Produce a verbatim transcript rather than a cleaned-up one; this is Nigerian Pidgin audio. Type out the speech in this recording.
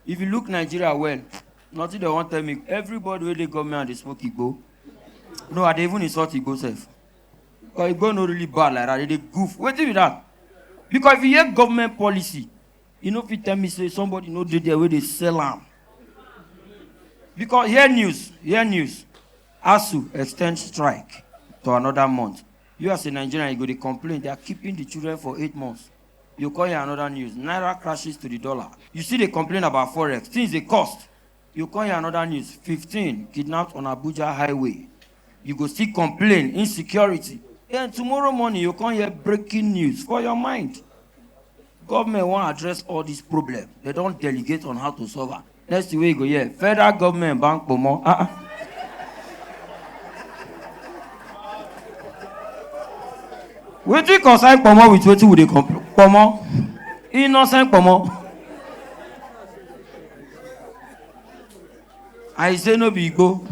If you look Nigeria well, nothing dem wan tell me. Everybody wey dey government dey smoke igbo. No, I dey even insult igbo sef. But igbo no really bad like that. They dey goof. Wetin be that? Because if you hear government policy, you no fit tell me say somebody no dey there wey dey sell am. Because hear news, hear news. ASUU extend strike to another month. You as a Nigerian, you go dey complain. They are keeping the children for eight months. You come hear another news. Naira crashes to the dollar. You still dey complain about forex. Things dey cost. You come hear another news. Fifteen kidnapped on Abuja highway. You go still complain, insecurity. Then tomorrow morning, you come hear breaking news for your mind. Government wan address all this problem. They don delegate on how to solve am. Next thing wey you go hear, federal government ban kpomo. Ah, ah. Wetin concern kpomo with wetin we dey compl-, kpomo? Innocent kpomo. I say no be igbo.